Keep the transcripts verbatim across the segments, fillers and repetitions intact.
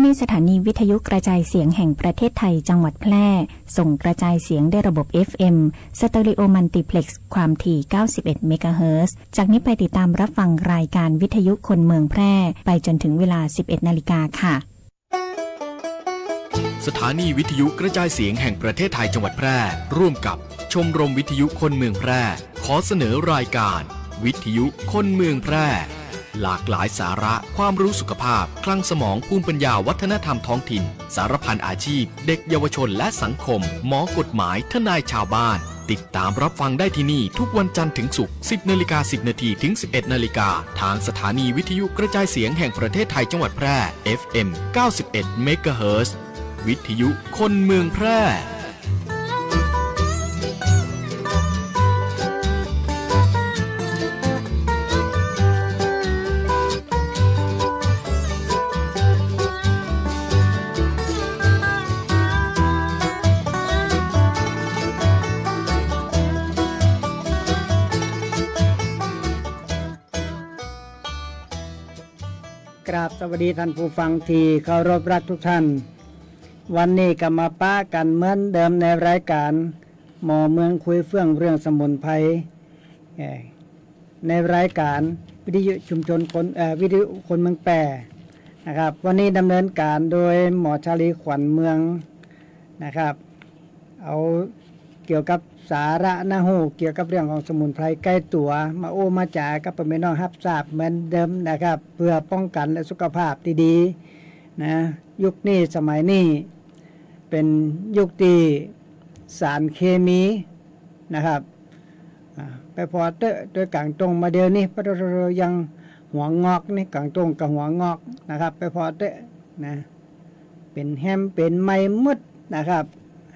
นี้สถานีวิทยุกระจายเสียงแห่งประเทศไทยจังหวัดแพร่ ส่งกระจายเสียงด้วยระบบ เอฟ เอ็ม สเตอริโอมัลติเพล็กซ์ ความถี่ เก้าสิบเอ็ด เมกะเฮิรตซ์ จากนี้ไปติดตามรับฟังรายการวิทยุคนเมืองแพร่ ไปจนถึงเวลา สิบเอ็ด นาฬิกาค่ะ สถานีวิทยุกระจายเสียงแห่งประเทศไทยจังหวัดแพร่ ร่วมกับชมรมวิทยุคนเมืองแพร่ ขอเสนอรายการวิทยุคนเมืองแพร่ หลากหลายสาระความรู้สุขภาพ คลังสมอง ภูมิปัญญา วัฒนธรรมท้องถิ่น สารพันอาชีพ เด็กเยาวชนและสังคม หมอกฎหมาย ทนายชาวบ้าน ติดตามรับฟังได้ที่นี่ทุกวันจันทร์ถึงศุกร์ สิบ นาฬิกา สิบ นาทีถึง สิบเอ็ด นาฬิกา ทางสถานีวิทยุกระจายเสียงแห่งประเทศไทยจังหวัดแพร่ เอฟ เอ็ม เก้าสิบเอ็ด เมกะเฮิรตซ์ วิทยุคนเมืองแพร่ กราบสวัสดีท่านผู้ฟังที่เคารพรักทุกท่าน วันนี้ก็มาปะกั๋นเหมือนเดิมในรายก๋าน หมอเมืองคุยเฟื่องเรื่องสมุนไพร เอ่อ ในรายก๋านวิทยุชุมชนคน เอ่อ วิทยุคนเมืองแพร่นะครับ วันนี้ดำเนินก๋านโดยหมอชาลี ขวัญเมืองนะครับ เอาเกี่ยวกับสาระน่าฮู้เกี่ยวกับเรื่องของสมุนไพรใก้ตั๋ว มาอู้มาจ๋ากับป้อแม่น้องฮับทราบเหมือนเดิมนะครับ เพื่อป้องกั๋นและสุขภาพตี้ดีนะ ยุคนี้สมัยนี้ เป๋นยุคตี้สารเคมีนะครับ อ่า ไปผ่อเต๊อะ โดยก๋างต้งมาเดี๋ยวนี้ ปะโถ ยังหัวงอกนี่ ก๋างต้งก็หัวงอกนะครับ ไปผ่อเต๊อะนะ เป๋นแฮมเป๋นไมหมดนะครับ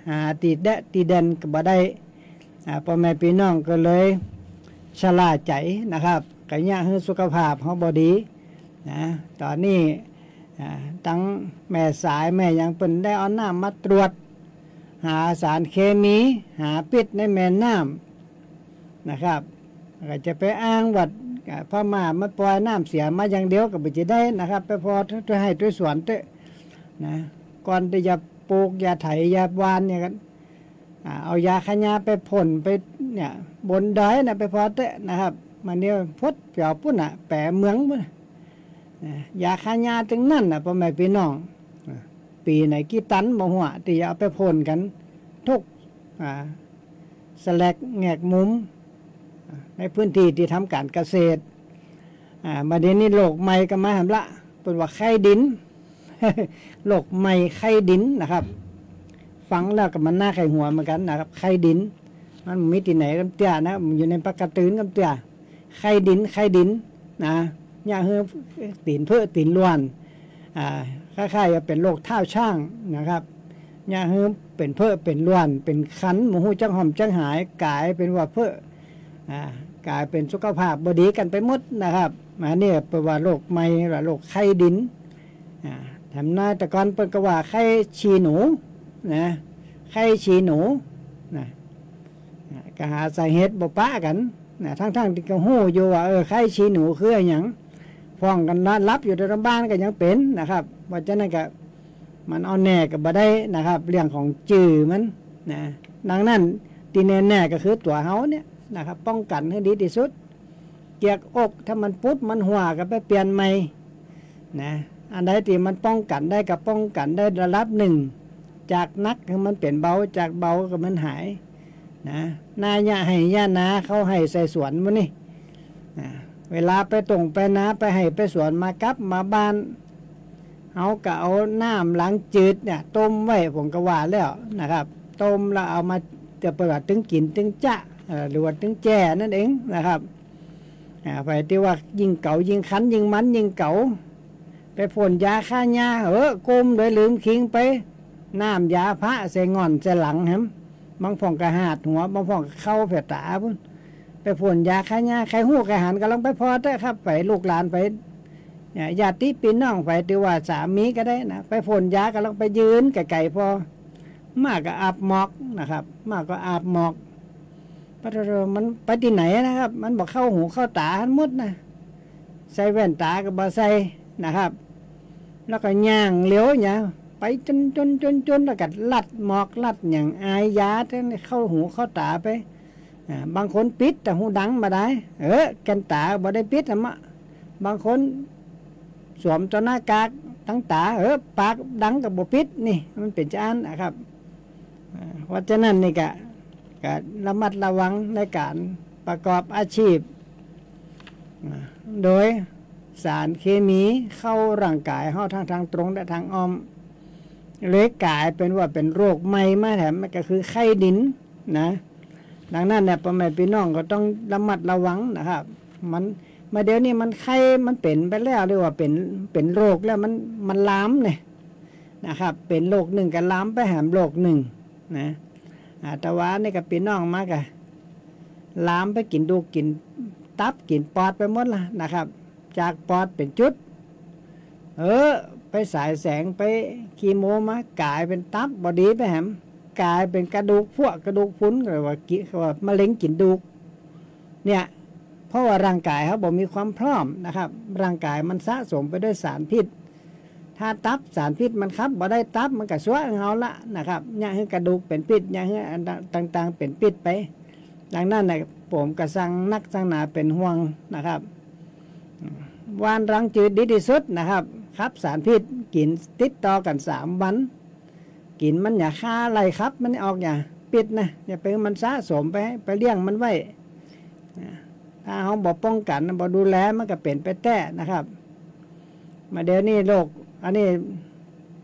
หาตี้แดะตี้แด่นก็บ่ได้ อ่า ป้อแม่ปี้น้องก็เลยชะล่าใจ๋นะครับ ก็เยียะหื้อสุขภาพเฮาบ่ดีนะ ต๋อนนี้ อ่า ตังแม่สายแม่หยังเปิ้นได้เอาน้ำมาตรวจ หาสารเคมี หาพิษในแม่น้ำนะครับ ก็จะไปอ้างว่า อ่า พม่ามาปล่อยน้ำเสียมาอย่างเดียวก็บ่จะได้นะครับ ไปผ่อตวยไฮ่ตวยสวนเต๊อะนะ ก่อนตี้จะปลูก จะไถ จะหว่านเนี่ยก็ อ่า เอายาฆ่าหญ้าไปพ่นไปเนี่ย บนดอยนะ ไปผ่อเต๊อะนะครับ มาเนี่ยพดแผวปุ้นน่ะ แป๋เมืองปุ้นน่ะ นะ ยาฆ่าหญ้าตึงนั้นน่ะ ป้อแม่ปี้น้อง อ่า ปี๋ไหนกี่ตันบ่ฮู้อะ ตี้จะเอาไปพ่นกั๋น ทุก อ่า แสลกแงกมุม อ่า ในพื้นตี้ตี้ทำก๋านเกษตร อ่า บ่าเดี่ยวนี้โรคใหม่ก็มาแหมละ เปิ้นว่าไข้ดิน โรคใหม่ไข้ดินนะครับ ฟังแล้วก็มันน่าไข้หัวเหมือนกั๋นนะครับ ไข้ดิน มันมีตี้ไหนกำเตื้อนะ มันอยู่ในปากก๋าตื้นกำเตื้อ ไข้ดิน ไข้ดินนะ เยียะหื้อตี๋นเผิ้อตี๋นล่วน อ่า คล้ายๆ จะเป๋นโรคเท้าช้างนะครับ เยียะหื้อเป๋นเผิ้อเป๋นล่วน เป๋นคัน บ่ฮู้จักห่อมจักหาย ก๋ายเป๋นว่าเผิ้อ อ่า ก๋ายเป๋นสุขภาพบ่ดีกั๋นไปหมดนะครับ อันนี้เปิ้นว่าโรคใหม่ ว่าโรคไข้ดิน อ่า แถมนา แต่ก่อนเปิ้นก็ว่าไข้ฉี่หนูนะ ไข้ฉี่หนูนะ อ่า ก็หาสาเหตุบ่ปะกั๋นนะ ทั้งๆ ตี้ก็ฮู้อยู่ว่า เออ ไข้ฉี่หนูคืออะหยัง พ่องกั๋นนอนหลับอยู่ตามบ้านก็ยังเป๋นนะครับ เพราะฉะนั้นก็ มันเอาแน่ก็บ่ได้นะครับ เรื่องของจื้อมันนะ ดังนั้น ตี้แน่ๆ ก็คือตั๋วเฮาเนี่ยนะครับ ป้องกั๋นหื้อดีตี้สุด เกือกอกถ้ามันปุดมันหัวก็ไปเปลี่ยนใหม่นะ อันใดตี้มันป้องกั๋นได้ก็ป้องกั๋นได้ระดับนึ่ง จากหนักหื้อมันเป๋นเบา จากเบาก็มันหายนะ นาเยียะไฮ่เยียะนา เข้าไฮ่ใส่สวนหมู่นี่นะ เวลาไปต้งไปนา ไปไฮ่ไปสวน มากลับมาบ้าน เฮาก็เอาน้ำหลังจืดเนี่ยต้มไว้ ผมก็ว่าแล้วนะครับ ต้มแล้วเอามา จะไปว่าตึงกิ๋นตึงจ๊ะ เอ่อ หรือว่าตึงแจ้นั่นเองนะครับ อ่า ไปตี้ว่ายิ่งเก๋ายิ่งคัน ยิ่งมันยิ่งเก๋า ไปพ่นยาฆ่าหญ้า เอ้อ ก้มโดยลืมคิงไป น้ำยาพระใส่ง่อนใส่หลังแหม บางพ่องก็หาดหัว บางพ่องก็เข้าแผลต๋าปุ้น ไปพ่นยาฆ่าหญ้า ใค่ฮู้ใค่หันก็ลองไปผ่อเต๊อะครับ ไปลูกหลานไป เนี่ย ญาติปี้น้องไป ตี้ว่าสามีก็ได้นะ ไปพ่นยาก็ลองไปยืนไก๋ๆ ผ่อ หมาก็อาบหมอกนะครับ หมาก็อาบหมอก ปะโถ มันไปตี้ไหนนะครับ มันบ่เข้าหูเข้าต๋าหั้นหมดนะ ใส่แว่นต๋าก็บ่ใส่นะครับ แล้วก็ย่างเร็วเนี่ย ไปจน จน จน จน แล้วก็ลัดหมอกลัดหยังอายยาเข้าหูเข้าต๋าไป อ่า บางคนปิดตะหูดังบ่ดาย เออ แก่นต๋าบ่ได้ปิดอะมะ บางคนสวมตะหน้ากากตังต๋า เออ ปากดังก็บ่ปิด นี่มันเป๋นจาอั้นนะครับ อ่า เพราะฉะนั้นนี่ก็ ก็ระมัดระวังในก๋านประกอบอาชีพ อ่า โดยสารเคมีเข้าร่างกายเฮาทั้งตางตรงและตางอ้อม เลยก๋ายเป๋นว่าเป๋นโรคใหม่มาแถม มันก็คือไข้ดินนะ ดังนั้นเนี่ย ป้อแม่ปี้น้องก็ต้องระมัดระวังนะครับ มัน มาเดี๋ยวนี้มันไข้ มันเป๋นไปแล้ว เรียกว่าเป๋น เป๋นโรคแล้ว มัน มันลามเนี่ยนะครับ เป๋นโรคนึ่งก็ลามไปแหมโรคนึ่งนะ อ่า ตะวานี่ก็ปี้น้องมาก็ลามไปกิ๋นดูกกิ๋นตับกิ๋นปอดไปหมดละนะครับ จากปอดเป๋นจุด เออ ไปฉายแสงไปคีโมมาก๋ายเป๋นตับบ่ดีไปแหม ก๋ายเป๋นกระดูกพรุนกระดูกพรุน เรียกว่ากิ ว่ามะเร็งกิ๋นดูก เนี่ย เพราะว่าร่างกายเฮาบ่มีความพร้อมนะครับ ร่างกายมันสะสมไปด้วยสารพิษ ถ้าตับสารพิษมันขับบ่ได้ตับมันก็ซัวเฮาละนะครับ เยียะหื้อกระดูกเป๋นพิษ เยียะหื้ออันต่างๆเป๋นพิษไป ดังนั้นน่ะ ผมก็ซังนักซังหนาเป๋นห่วงนะครับ หว่านรังจืดดีตี้สุดนะครับ ขับสารพิษ กิ๋นติดต่อกั๋นสามวัน กิ๋นมันอย่าคา ไล่ขับมันออก อย่าปิดนะ อย่าไปหื้อมันสะสมไป ไปเลี้ยงมันไว้ นะ ถ้าเฮาบ่ป้องกั๋น บ่ดูแล มันก็เป๋นไปแต๊นะครับ มาเดี๋ยวนี้โรคอันนี้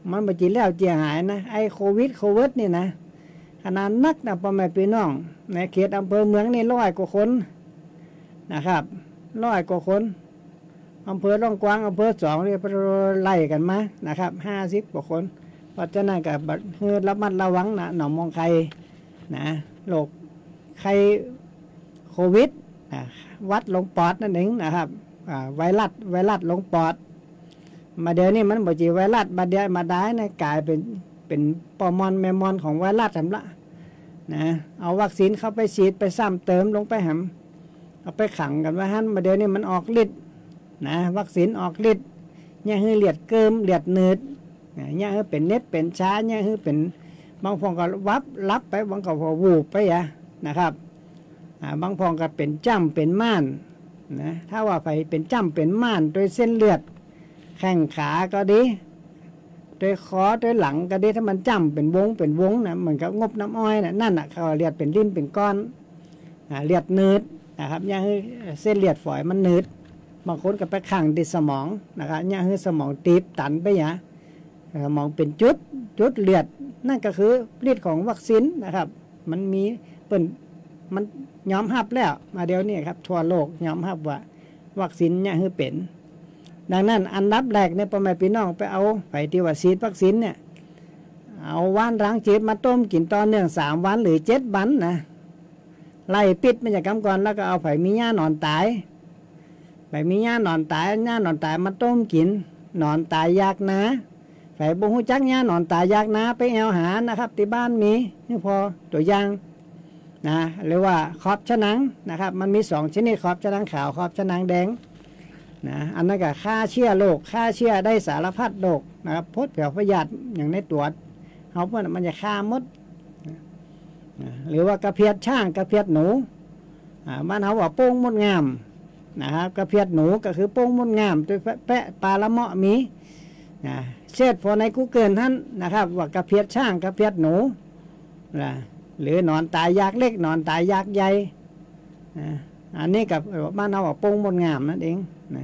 มันบ่จีแล้วจีหายนะ ไอ้โควิด โควิดนี่นะ ขนาดนักนะ ป้อแม่ปี้น้อง ในเขตอำเภอเมืองนี่ร้อยกว่าคนนะครับ ร้อยกว่าคน อำเภอล่องกวาง อำเภอสองนี่ไล่กั๋นมานะครับ ห้าสิบกว่าคน เพราะฉะนั้นก็บัดหื้อระมัดระวังนะ หนองมองไคนะ โรคไข้โควิดนะ หวัดลงปอดนั่นเองนะครับ อ่า ไวรัส ไวรัสลงปอด มาเดี๋ยวนี้มันบ่จีไวรัส บาดเดียวบาดดายนะ ก๋ายเป๋น เป๋นป้อมอนแม่มอนของไวรัสแหมละนะ เอาวัคซีนเข้าไปฉีดไปซ้ำเติมลงไปแหม เอาไปขังกั๋นไว้หั้น มาเดี๋ยวนี้มันออกฤทธิ์นะ วัคซีนออกฤทธิ์ เยียะหื้อเลือดเกิ่ม เลือดหนืดนะ เยียะหื้อเป๋นเหน็บเป๋นชา เยียะหื้อเป๋น บางพ่องก็วับหลับไป บางก็พอวูบไปอะนะครับ อ่า บางพ่องก็เป๋นจ้ำเป๋นม่านนะ ถ้าว่าใผเป๋นจ้ำเป๋นม่านโดยเส้นเลือด แข้งขาก็ดี โดยคอโดยหลังก็ดี ถ้ามันจ้ำเป๋นวงเป๋นวงนะ เหมือนกับงบน้ำอ้อยนะ นั่นน่ะเขาเรียกเป๋นริ่มเป๋นก้อน อ่า เลือดหนืดนะครับ เยียะหื้อเส้นเลือดฝอยมันหนืด บางคนก็ไปขังตี้สมองนะครับ เยียะหื้อสมองตีบตันไปยะ สมองเป๋นจุด จุดเลือด นั่นก็คือฤทธิ์ของวัคซีนนะครับ มันมี เปิ้น มันยอมฮับแล้ว มาเดี๋ยวนี้ครับ ทั่วโลกยอมฮับว่าวัคซีนเยียะหื้อเป๋น ดังนั้นอันดับแรกเนี่ย ป้อแม่ปี้น้องไปเอา ใผตี้ว่าฉีดวัคซีนเนี่ย เอาหว่านรังจืดมาต้มกิ๋นต่อเนื่องสามวันหรือเจ็ดวันนะ ไล่พิษมันจากกำก่อน แล้วก็เอาใผมียาหนอนต๋าย ใผมียาหนอนต๋าย ยาหนอนต๋ายมาต้มกิ๋น หนอนต๋ายยากนา ใผบ่ฮู้จักยาหนอนต๋ายยากนา ไปแอ่วหานะครับ ตี้บ้านมี หื้อผ่อตั๋วอย่างนะ หรือว่าขอบฉะหนังนะครับ มันมีสองชนิด ขอบฉะหนังขาว ขอบฉะหนังแดงนะ อันนั้นก็ฆ่าเชื้อโรค ฆ่าเชื้อได้สารพัดโรคนะครับ พดแผวพยาธิอย่างในตั๋วเฮาเปิ้นน่ะ มันจะฆ่าหมด นะ หรือว่ากระเพียดช้าง กระเพียดหนู อ่า บ้านเฮาว่าโป้งมดงามนะครับ กระเพียดหนูก็คือโป้งมดงาม โดยแปะ แปะปลาละเมาะมีนะ เสิร์ชผ่อในกูเกิลหั้นนะครับ ว่ากระเพียดช้าง กระเพียดหนูนะ หรือหนอนต๋ายยากเล็ก หนอนต๋ายยากใหญ่นะ อันนี้ก็บ้านเฮาว่าโป้งมดงามนั่นเองนะ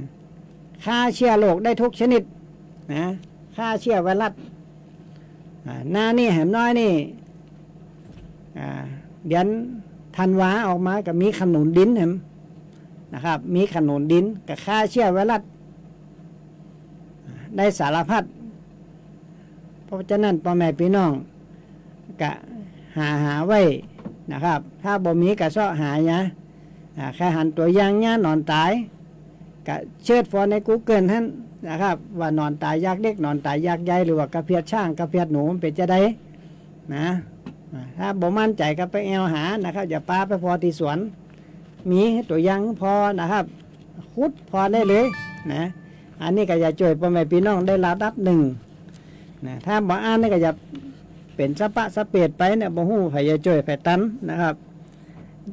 ฆ่าเชื้อโรคได้ทุกชนิดนะ ฆ่าเชื้อไวรัส อ่า หน้านี่แหมน้อยนี่ อ่า เดือนธันวาออกมาก็มีขนุนดินแหมนะครับ มีขนุนดินก็ฆ่าเชื้อไวรัส อ่า ได้สารพัด เพราะฉะนั้นป้อแม่ปี้น้องก็หา หาไว้นะครับ ถ้าบ่มีก็เซาะหายา อ่า ใผหันตั๋วอย่างยาหนอนต๋าย ก็เสิร์ชผ่อในกูเกิลหั้นนะครับ ว่าหนอนต๋ายยากเล็ก หนอนต๋ายยากใหญ่ หรือว่ากระเพียดช้าง กระเพียดหนู มันเป๋นจาใดนะ อ่า ถ้าบ่มั่นใจ๋ก็ไปแอ่วหานะครับ อย่าปาไปผ่อตี้สวน มีตั๋วอย่างผ่อนะครับ ขุดผ่อได้เลยนะ อันนี้ก็จะจ้วยป้อแม่ปี้น้องได้ระดับนึ่งนะ ถ้าบ่อั้นนี่ก็จะเป๋นสะปะสะเปดไปเนี่ย บ่ฮู้ใผจะจ้วยใผตันนะครับ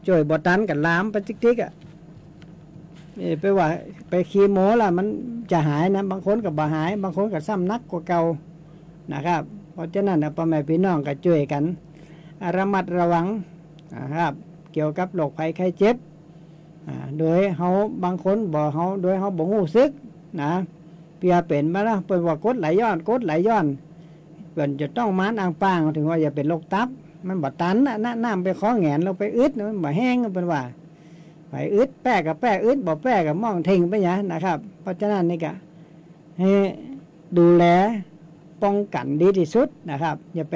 จ้วยบ่ตันก็ลามไปติ๊กๆ อะ เอ้ย ไปว่าไปคีโมละมันจะหายนะ บางคนก็บ่หาย บางคนก็ซ้ำหนักกว่าเก่านะครับ เพราะฉะนั้นนะ ป้อแม่ปี้น้องก็จ้วยกั๋นระมัดระวังนะครับ เกี่ยวกับโรคภัยไข้เจ็บ อ่า โดยเฮาบางคนบ่ เฮา โดยเฮาบ่ฮู้สึกนะ เปียเป๋นมาละ เปิ้นว่ากรดไหลย้อน กรดไหลย้อน เปิ้นจะต้องมานอังปาง เถิงว่าจะเป๋นโรคตับ มันบ่ตันนะ น้ำไปคอแหงนลงไปอึด มันบ่แห้ง เปิ้นว่า ไปอึด แป๊ก็แป๊อึด บ่แป๊ก็ม่องเท็งไปหยังนะครับ เพราะฉะนั้นนี่ก็ หื้อดูแลป้องกั๋นดีตี้สุดนะครับ อย่าไป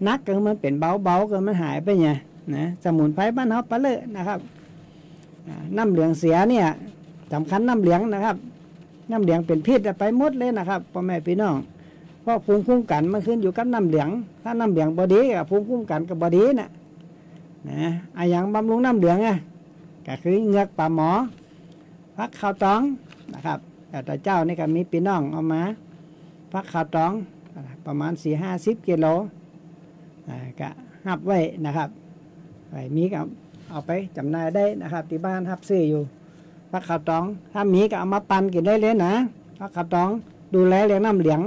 หนักก็หื้อมันเป๋นเบา เบาก็หื้อมันหายไปไงนะ สมุนไพรบ้านเฮาปะเลอะนะครับ อ่า น้ำเหลืองเสียเนี่ยสำคัญ น้ำเหลืองนะครับ น้ำเหลืองเป๋นพิษอะ ไปหมดเลยนะครับ ป้อแม่ปี้น้อง เพราะภูมิคุ้มกั๋นมันขึ้นอยู่กับน้ำเหลือง ถ้าน้ำเหลืองบ่ดีอะ ภูมิคุ้มกั๋นก็บ่ดีนะ นะ อะหยังบำรุงน้ำเหลืองอะ ก็คือเหงือกป๋าหมอ ฟักข้าวตองนะครับ แต่เจ้านี่ก็มีปี้น้องเอามา ฟักข้าวตองประมาณสี่ห้าสิบกิโล อ่า ก็ฮับไว้นะครับ ใผมีก็เอาไปจ๋ำหน่ายได้นะครับ ตี้บ้านฮับซื้ออยู่ ฟักข้าวตอง ถ้ามีก็เอามาปั่นกิ๋นได้เลยนะ ฟักข้าวตอง ดูแลเรื่องน้ำเหลือง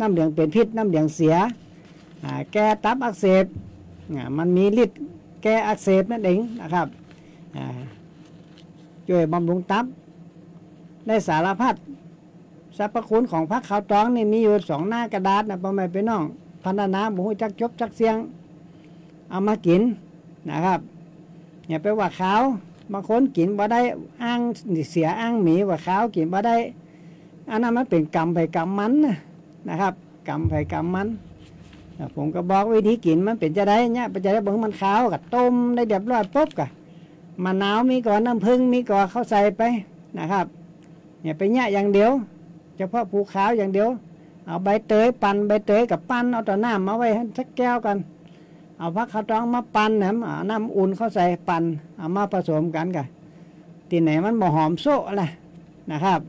น้ำเหลืองเป๋นพิษ น้ำเหลืองเสีย อ่า แก้ตับอักเสบ อ่า มันมีฤทธิ์แก้อักเสบนั่นเองนะครับ อ่า จ้วยบำรุงตับ ได้สารพัด สรรพคุณของฟักข้าวตองนี่มีอยู่สองหน้ากระดาษนะ ป้อแม่ปี้น้อง พรรณนาบ่ฮู้จักจบจักเสี้ยง เอามากิ๋นนะครับ อย่าไปว่าคาว บางคนกิ๋นบ่ได้ อ้างเสียอ้างหมีว่าคาว กิ๋นบ่ได้ อันนั้นมันเป๋นกรรมใผกรรมมันนะ นะครับ กรรมใผกรรมมัน อ่ะ ผมก็บอกวิธีกิ๋นมันเป๋นจาใดเนี่ย เป๋นจาใดบ่หื้อมันคาว ก็ต้มได้เรียบร้อยปุ๊บก็ มะนาวมีก่อ น้ำผึ้งมีก่อ เข้าใส่ไปนะครับ เนี่ย ไปเนี่ยอย่างเดียว เฉพาะภูคาวอย่างเดียว เอาใบเตยปั่น ใบเตยก็ปั่นเอาต่อน้ำมาไว้สักแก้วก่อน เอาฟักข้าวตองมาปั่นนะ เอาน้ำอุ่นเข้าใส่ปั่น เอามาผสมกั๋นก่อ ตี้ไหนมันบ่หอมโซะละนะครับ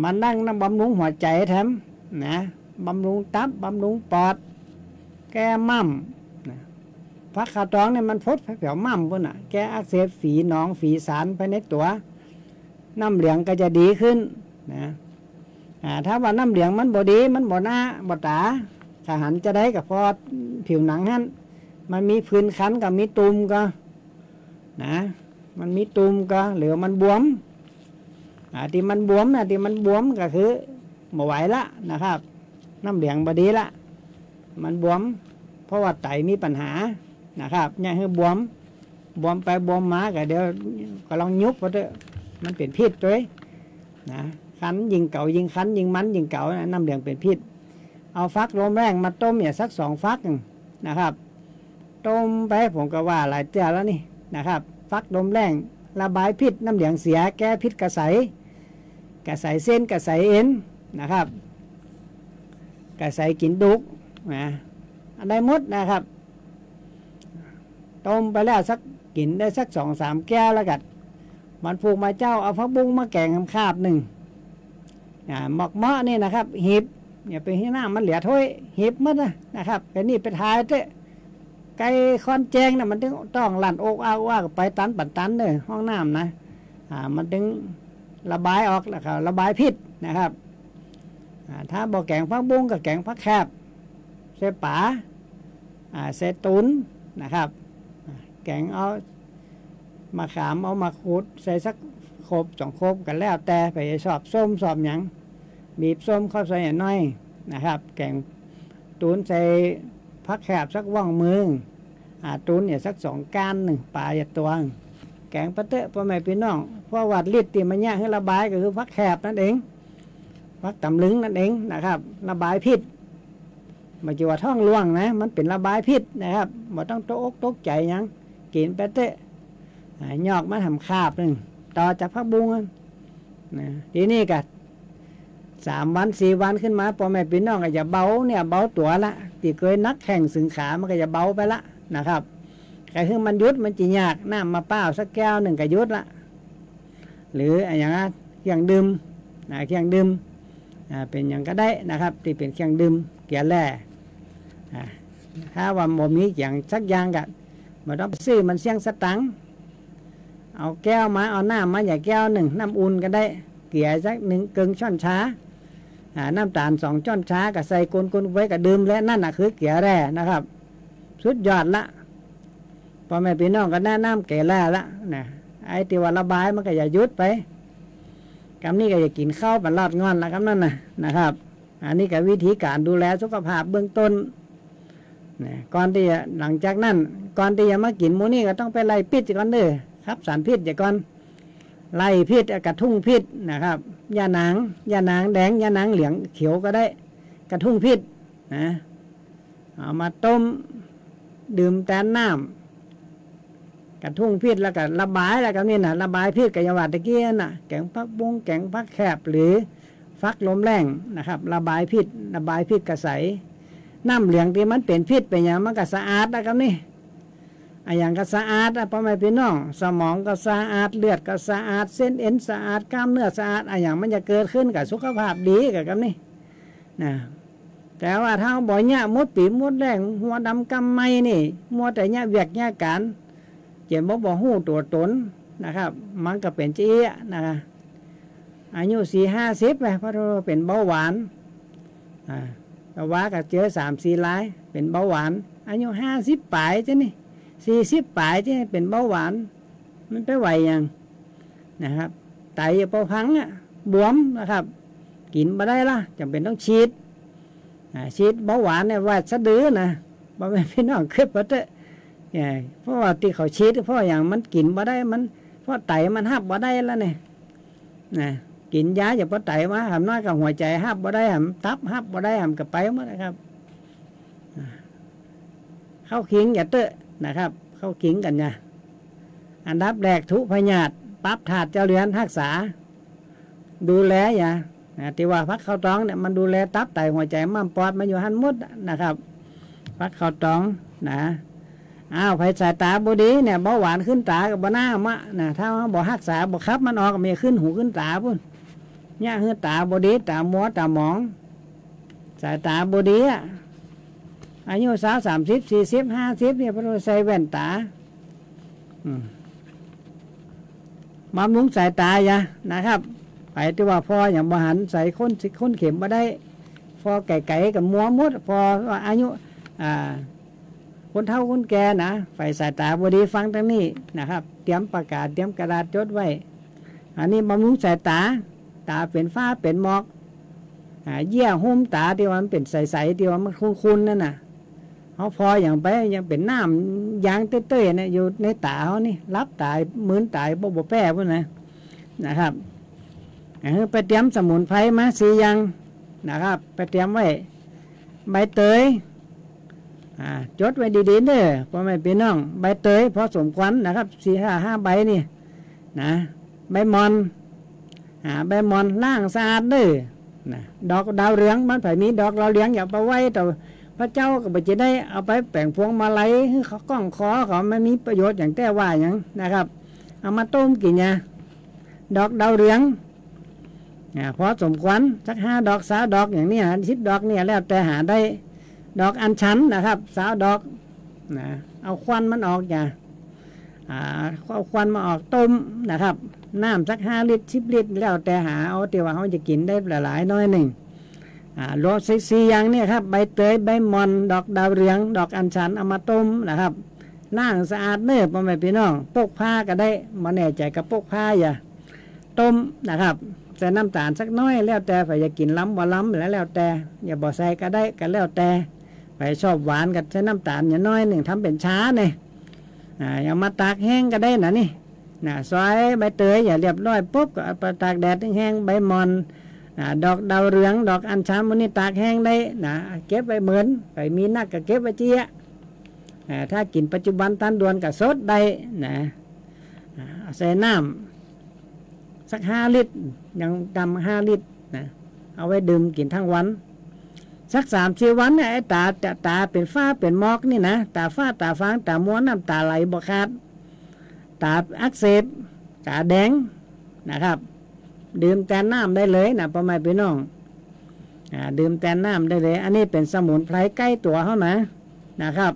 มันดั้งน้ำบำรุงหัวใจ๋แถมนะ บำรุงตับ บำรุงปอด แก้ม่ำนะ ฟักข้าวตองเนี่ยมันผดแผวม่ำปู้นน่ะ แก้อักเสบฝีหนองฝีสารภายในตั๋ว น้ำเหลืองก็จะดีขึ้นนะ อ่า ถ้าว่าน้ำเหลืองมันบ่ดี มันบ่หน้าบ่ต๋า ถ้าหันจาใดก็ผ่อผิวหนังหั้น มันมีผื่นคันก็มีตุ่มก็ นะ มันมีตุ่มก็ หรือมันบวม อ่า ตี้มันบวมนะ ตี้มันบวมก็คือบ่ไหวละนะครับ น้ำเหลืองบ่ดีละ มันบวม เพราะว่าไตมีปัญหานะครับ เนี่ย หื้อบวม บวมไปบวมมาก็เดี๋ยวก็ลองยุบเอาเต๊อะ มันเป๋นพิษตวยนะ คันยิ่งเก่ายิ่งคัน ยิ่งมันยิ่งเก่านะ น้ำเหลืองเป๋นพิษ เอาฟักลมแล้งมาต้มเนี่ยสักสองฟักนะครับ ต้มไป ผมก็ว่าหลายเตื้อแล้วนี่นะครับ ฟักลมแล้งระบายพิษ น้ำเหลืองเสีย แก้พิษกระใส กระใสเส้น กระใสเอ็นนะครับ กระใสกิ๋นดูกนะ อันใดหมดนะครับ ต้มไปแล้วสัก กิ๋นได้สักสองสามแก้วแล้วกั๋น วันพูกมาเจ๊าเอาผักบุ้งมาแก๋งคาบนึ่ง อ่า หมอกเมาะนี่นะครับ หีบ อย่าไปหื้อน้ำมันเหลือถ้วย หีบหมดนะ นะครับ แต่นี่ไปถ่ายเต๊อะ ไก่คอนแจ้งนะ มันตึงต้องลั่นโอกอากโอกอาก ไปตันปันตันเน่อ ห้องน้ำนะ อ่า มันตึงระบายออกแล้วก็ระบายพิษนะครับ อ่า ถ้าบ่แก๋งผักบุ้งก็แก๋งผักแคบ ใส่ป๋า อ่า ใส่ตูนนะครับ อ่า แก๋งเอามะขาม เอามะขูด ใส่สักโขบสองโขบก็แล้วแต่ใผจะชอบ ส้มชอบหยัง บีบส้มเข้าใส่หน่อยนะครับ แก๋งตูนใส่ผักแคบสักว่องมือ อ่า ตูนเนี่ยสักสองก้านนึ่ง ป๋าอย่าตวง แก๋งไปเต๊อะป้อแม่ปี้น้อง เพราะว่าฤทธิ์ตี้มันเยียะหื้อระบายก็คือผักแคบนั่นเอง ผักต๋ำลึงนั่นเองนะครับ ระบายพิษ บ่ใจ้ว่าท้องร่วงนะ มันเป๋นระบายพิษนะครับ บ่ต้องตกอกตกใจ๋หยัง กิ๋นไปเต๊อะ อ่า ยอกมาแถมคาบนึ่ง ต่อจากผักบุ้งนั่นนะ ตี้นี่ก็สามวันสี่วันขึ้นมา ป้อแม่ปี้น้องก็จะเบาเนื้อเบาตั๋วละ ตี้เกยหนักแข้งตึงขา มันก็จะเบาไปละนะครับ ใค่หื้อมันหยุด มันจะยาก น้ำมะป๊าวสักแก้วนึ่งก็หยุดละ หรืออะหยังอะ เครื่องดื่ม นะ เครื่องดื่ม อ่า เป๋นหยังก็ได้นะครับ ตี้เป๋นเครื่องดื่มเกลือแร่ อ่า ถ้าว่าบ่มีหยังสักอย่างก็บ่ต้องไปซื้อมันเสี้ยงสตางค์ เอาแก้วมา เอาน้ำมาหยังแก้วนึ่ง น้ำอุ่นก็ได้ เกลือสักนึ่งเกิ่งช้อนชา อ่า น้ำต๋าลสองช้อนชา ก็ใส่คนๆ ไว้ก็ดื่ม และนั่นน่ะคือเกลือแร่นะครับ สุดยอดละ ป้อแม่ปี้น้องก็แนะนำเกลือแร่ละนะ ไอ้ตี้ว่าระบายมันก็อย่าหยุดไป กำนี้ก็อย่ากิ๋นข้าวปันลอดง่อนละ กำนั้นน่ะ นะครับ อันนี้ก็วิธีก๋านดูแลสุขภาพเบื้องต้นนะ ก่อนตี้จะ หลังจากนั้น ก่อนตี้จะมากิ๋นหมู่นี้ก็ต้องไปไล่พิษก่อนเน่อ ขับสารพิษก่อน ไล่พิษ กระทุ้งพิษนะครับ ยานาง ยานางแดง ยานางเหลืองเขียวก็ได้ กระทุ้งพิษนะ เอามาต้มดื่มแตนน้ำ กระทุ้งพิษแล้วก็ระบาย แล้วก็นี่น่ะ ระบายพิษก็อย่างว่าตะกี้น่ะ แก๋งผักบุ้ง แก๋งผักแคบ หรือฟักลมแล้งนะครับ ระบายพิษ ระบายพิษก็ใส น้ำเหลืองตี้มันเป๋นพิษเป๋นหยังมันก็สะอาดนะครับนี่ อะหยังก็สะอาดอะ ป้อแม่ปี้น้อง สมองก็สะอาด เลือดก็สะอาด เส้นเอ็นสะอาด กล้ามเนื้อสะอาด อะหยังมันจะเกิดขึ้นกับสุขภาพดีกับกำนี้นะ แต่ว่าถ้าบ่เยียะ หมดปี๋หมดแรง หัวดำกำไม้นี่ มัวแต่เยียะเวียกเยียะก๋าน เจ๋งบ่ บ่ฮู้ตั๋วต๋นนะครับ มันก็เป๋นจะอี้นะครับ อายุสี่ห้าสิบไป พอเป๋นเบาหวาน อ่า ตะวาก็เจอสามสี่ราย เป๋นเบาหวาน อายุห้าสิบป๋ายเจ้านี่ สี่สิบป๋ายเจ้านี่ เป๋นเบาหวาน มันไปไหวหยังนะครับ ไตปอพังอะ บวมนะครับ กิ๋นบ่ได้ละ จ๋ำเป๋นต้องฉีด อ่า ฉีดเบาหวานเนี่ย ไว้สะดือนะ ป้อแม่ปี้น้องกึ๊ดไปเต๊อะ เอ่อ เพราะว่าตี้เขาฉีด เพราะหยัง มันกิ๋นบ่ได้ มัน เพราะไตมันฮับบ่ได้แล้วเนี่ย นะ กิ๋นยาจะปอไตมา หำน้อยก็หัวใจ๋ฮับบ่ได้ หำตับฮับบ่ได้ หำก็ไปหมดนะครับ อ่า เข้าคิงอย่าเต๊อะนะครับ เข้าคิงกั๋นนะ อันดับแรกทุพยาธิ ปรับธาตุเจ้าเรือนฮักษา ดูแลอย่า นะ ตี้ว่าฟักข้าวตองเนี่ย มันดูแลตับไตหัวใจ๋ม้ามปอด มันอยู่หั้นหมดนะครับ ฟักข้าวตองนะ อ้าว ใผสายต๋าบ่ดีเนี่ย เบาหวานขึ้นต๋าก็บ่น่ามะนะ ถ้าบ่ฮักษา บ่ขับมันออก มีขึ้นหูขึ้นต๋าปู้น เยียะหื้อต๋าบ่ดี ต๋ามัว ต๋าหมอง สายต๋าบ่ดีอะ อายุซาว สามสิบ สี่สิบ ห้าสิบ เนี่ย เปิ้นใส่แว่นต๋า อืม บำรุงสายต๋าอย่านะครับ ไปตี้ว่าผ่อหยังบ่หัน ใส่คน คนเข็มบ่ได้ ผ่อไก๋ๆ ก็มัวหมด ผ่อว่าอายุ อ่า คนเฒ่าคนแก่นะ ใผสายต๋าบ่ดีฟังตางนี้นะครับ เตรียมปากกา เตรียมกระดาษจดไว้ อันนี้บำรุงสายต๋า ต๋าเป๋นฝ้าเป๋นหมอก อ่า เยื่อหุ้มต๋าตี้ว่ามันเป๋นใสๆ ตี้ว่ามันขุ่นๆ นั่นน่ะ เฮาผ่อหยังไป ยังเป๋นน้ำยางเต๊ยๆ เนี่ย อยู่ในต๋าเฮานี่ หลับต๋าย มึนต๋าย บ่ บ่แป้ปู้นนะ นะครับ เออ ไปเตรียมสมุนไพรมาสี่อย่างนะครับ ไปเตรียมไว้ ใบเตย อ่า จดไว้ดีๆ เน่อ ป้อแม่ปี้น้อง ใบเตยพอสมควรนะครับ สี่ห้า ห้าใบนี่นะ ใบหม่อน อ่า ใบหม่อนล้างสะอาดเน่อ นะ ดอกดาวเรือง บ้านใผมีดอกดาวเรือง อย่าไปไว้ต่อพระเจ้า ก็บ่จะได้เอาไปแป๋งพวงมาลัยหื้อเขาก้องคอเขา มันมีประโยชน์หยังแต๊ว่าหยังนะครับ เอามาต้มกิ๋นอย่า ดอกดาวเรือง อ่า พอสมควร สักห้าดอก ซาวดอก อย่างนี้นะ สิบดอกเนี่ย แล้วแต่หาได้ ดอกอัญชันนะครับ ซาวดอก นะ เอาควันมันออกอย่า อ่า เอาควันมาออกต้มนะครับ น้ำสักห้าลิตร สิบลิตร แล้วแต่หาเอา ตี้ว่าเฮาจะกิ๋นได้หลายๆ หน้อยนึ่ง อ่า รวมสี่ สี่อย่างเนี่ยครับ ใบเตย ใบหม่อน ดอกดาวเรือง ดอกอัญชัน เอามาต้มนะครับ ล้างสะอาดเน่อ ป้อแม่ปี้น้อง ปกผ้าก็ได้ บ่แน่ใจ๋ก็ปกผ้าอย่า ต้มนะครับ ใส่น้ำต๋าลสักหน้อย แล้วแต่ใผจะกิ๋นลำบ่ลำ แล้ว แล้วแต่ อย่าบ่ใส่ก็ได้ ก็แล้วแต่ใผชอบหวานก็ใส่น้ำต๋าลอย่างน้อยนึ่ง ทำเป๋นชาเนี่ย อ่า เอามาตากแห้งก็ได้นะนี่ นะ ซอยใบเตยอย่าเรียบร้อยปุ๊บ ก็เอาไปตากแดดแห้งๆ ใบหม่อน อ่า ดอกดาวเรือง ดอกอัญชัน หมู่นี้ตากแห้งได้นะ เก็บไว้เหมือน ใผมีนักก็เก็บไว้เจียะ อ่า ถ้ากิ๋นปัจจุบันทันด่วนก็สดได้นะ อ่า เอาใส่น้ำสักห้าลิตร อย่างต่ำห้าลิตรนะ เอาไว้ดื่มกิ๋นทั้งวัน สักสามสี่วันเนี่ย ไอ้ต๋า ต๋าเป๋นฝ้าเป๋นหมอกนี่นะ ต๋าฝ้าต๋าฟาง ต๋ามัว น้ำต๋าไหลบ่ขาด ต๋าอักเสบ ต๋าแดงนะครับ ดื่มแตนน้ำได้เลยนะ ป้อแม่ปี้น้อง อ่า ดื่มแตนน้ำได้เลย อันนี้เป๋นสมุนไพรใก้ตั๋วเฮานะ นะครับ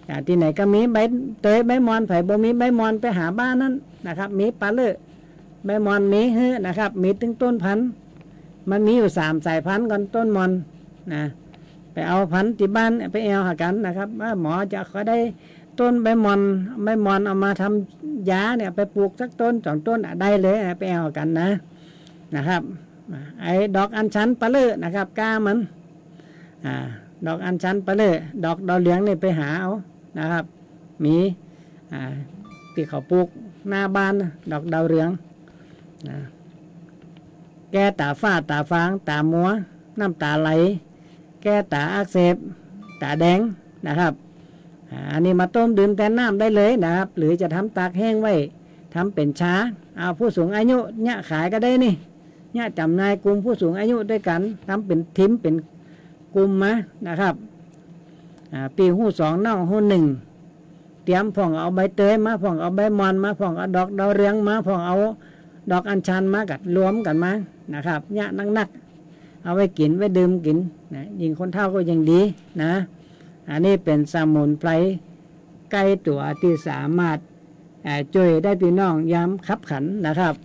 อ่า ตี้ไหนก็มีใบเตยใบมอน ใผบ่มีใบมอนไปหาบ้านนั้นนะครับ มีปาเล่อ ใบมอนมีหื้อนะครับ มีตึงต้นพันธุ์ มันมีอยู่สามสายพันธุ์ก่อน ต้นมอนนะ ไปเอาพันธุ์ตี้บ้านไปแอ่วหากั๋นนะครับ ว่าหมอจะขอได้ต้นใบมอน ใบมอนเอามาทำยาเนี่ย ไปปลูกสักต้นสองต้นอะ ได้เลยอะ ไปแอ่วหากั๋นนะ นะครับ ไอ้ดอกอัญชันปาเล่อนะครับ ก้ามัน อ่า ดอกอัญชันปาเล่อ ดอกดาวเรืองนี่ไปหาเอานะครับ มี อ่า ตี้เขาปลูกหน้าบ้านนะ ดอกดาวเรืองนะ แก้ต๋าฝ้าต๋าฟาง ต๋ามัว น้ำต๋าไหล แก้ต๋าอักเสบ ต๋าแดงนะครับ อ่า อันนี้มาต้มดื่มแตนน้ำได้เลยนะครับ หรือจะทำตากแห้งไว้ ทำเป๋นชา อ่า ผู้สูงอายุเยียะขายก็ได้นี่ เยียะจ๋ำหน่ายกลุ่มผู้สูงอายุตวยกั๋น ทำเป๋นทีมเป๋นกลุ่มมานะครับ อ่า ปี้ฮู้สองน้องฮู้นึ่ง เตรียมพ่องเอาใบเตยมา พ่องเอาใบมอนมา พ่องเอาดอกดาวเรืองมา พ่องเอาดอกอัญชันมา ก็รวมกั๋นมานะครับ เยียะนักๆ เอาไว้กิ๋นไว้ดื่มกิ๋นนะ ยิ่งคนเฒ่าก็ยิ่งดีนะ อันนี้เป๋นสมุนไพรใก้ตั๋วตี้สามารถ อ่า จ้วยได้ปี้น้องยามคับขันนะครับ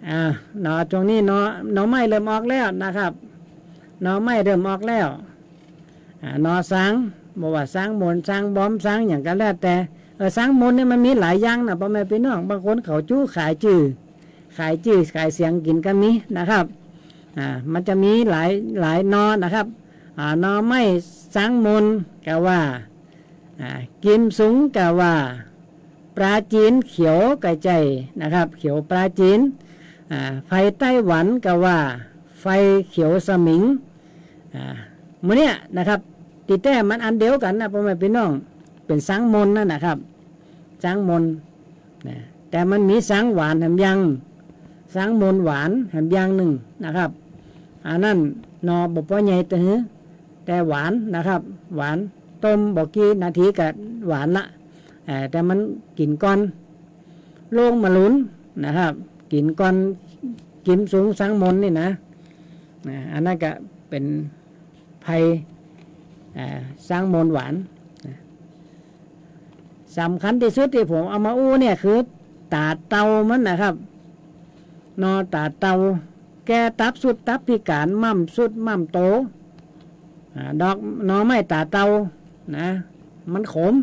อ่า หน่อ ช่วงนี้หน่อ หน่อไม้เริ่มออกแล้วนะครับ หน่อไม้เริ่มออกแล้ว อ่า หน่อซาง บ่ว่าซางมน ซางบอม ซางหยังก็แล้วแต่ เออ ซางมนนี่มันมีหลายอย่างนะ ป้อแม่ปี้น้อง บางคนเขาจู้ขายจื้อ ขายจื้อ ขายเสียงกิ๋นก็มีนะครับ อ่า มันจะมีหลาย หลายหน่อนะครับ อ่า หน่อไม้ซางมนก็ว่า อ่า กิมสุงก็ว่า ปลาจีนเขียวก็ใจ้นะครับ เขียวปลาจีน อ่า ไฟไต้หวันก็ว่า ไฟเขียวสมิง อ่า หมู่เนี้ยนะครับ ตี้แต๊มันอันเดียวกั๋นนะ ป้อแม่ปี้น้อง เป๋นซางมนนั่นนะครับ ซางมนนะ แต่มันมีซางหวานแหมอย่าง ซางมนหวานแหมอย่างนึ่งนะครับ อันนั้นหน่อบ่ปอใหญ่ตะหือ แต่หวานนะครับ หวาน ต้มบ่กี่นาทีก็หวานละ เอ่อ แต่มันกิ๋นก่อน โล่งมะลุนนะครับ กิ๋นก่อนกิมสุงซางมนนี่นะ อ่า อันนั้นก็เป๋นไพร อ่า ซางมนหวานนะ สำคัญตี้สุดตี้ผมเอามาอู้เนี่ยคือต๋าเตามันนะครับ หน่อต๋าเตา แก้ตับสุดตับพิก๋าน ม่ำสุดม่ำโต อ่า ดอกหน่อไม้ต๋าเตานะ มันขม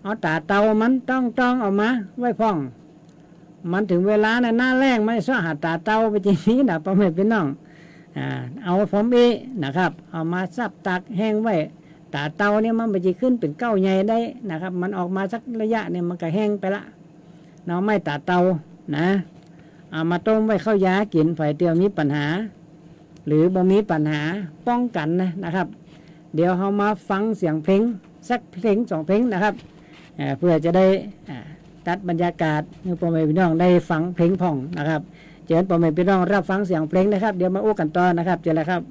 เอาต๋าเตามันต้องๆ เอามาไว้พ่อง มันเถิงเวลานะ หน้าแล้งมันเซาะหาต๋าเตาไปจริงๆ นะ ป้อแม่ปี้น้อง อ่า เอาพร้อมอี้นะครับ เอามาสับตากแห้งไว้ ต๋าเตาเนี่ยมันบ่จะขึ้นเป๋นเก๊าใหญ่ได้นะครับ มันออกมาสักระยะเนี่ยมันก็แห้งไปละ หน่อไม้ต๋าเตานะ เอามาต้มไว้เข้ายากิ๋น ใผตี้มีปัญหา หรือบ่มีปัญหา ป้องกั๋นนะ นะครับ เดี๋ยวเฮามาฟังเสียงเพลงสักเพลงสองเพลงนะครับ เอ่อ เปื้อจะได้ อ่า ตัดบรรยากาศหื้อป้อแม่ปี้น้องได้ฟังเพลงพ่องนะครับ เจิญป้อแม่ปี้น้องฮับฟังเสียงเพลงนะครับ เดี๋ยวมาอู้กั๋นต่อนะครับ เจิญเลยครับ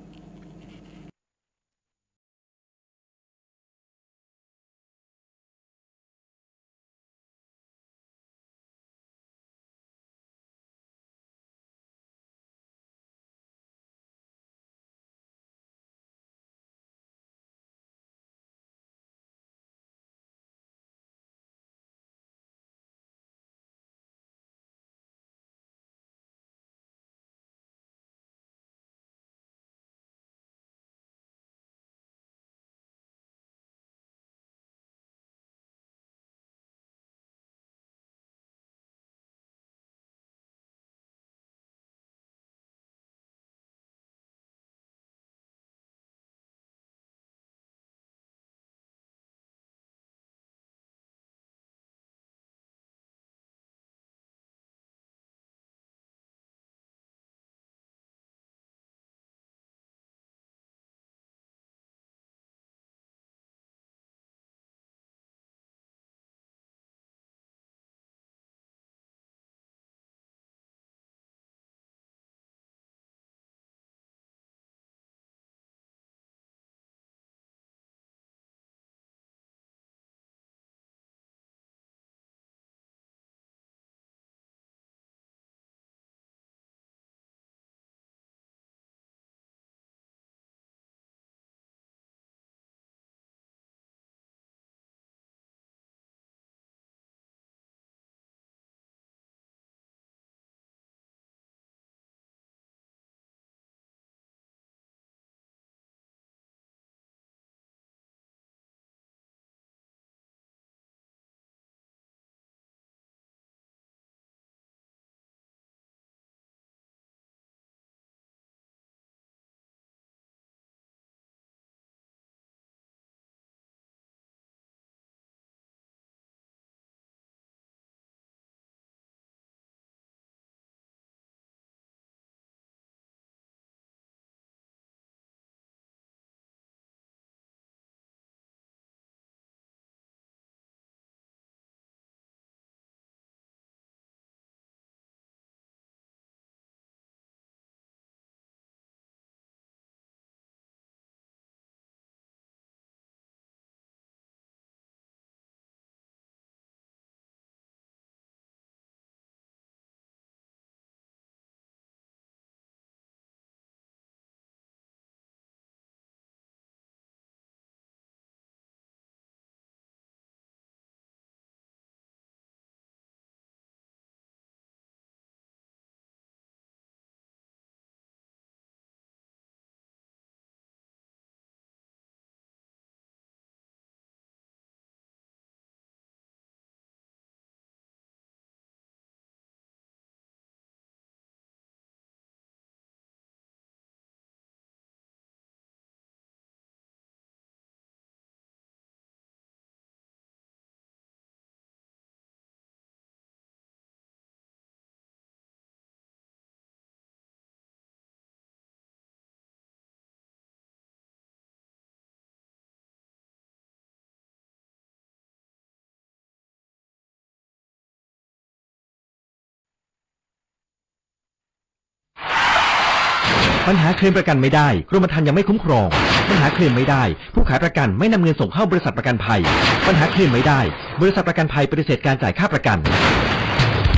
ปัญหาเคลมประกันไม่ได้ กรมธรรม์ยังไม่คุ้มครอง ปัญหาเคลมไม่ได้ ผู้ขายประกันไม่นำเงินส่งเข้าบริษัทประกันภัย ปัญหาเคลมไม่ได้ บริษัทประกันภัยปฏิเสธการจ่ายค่าประกัน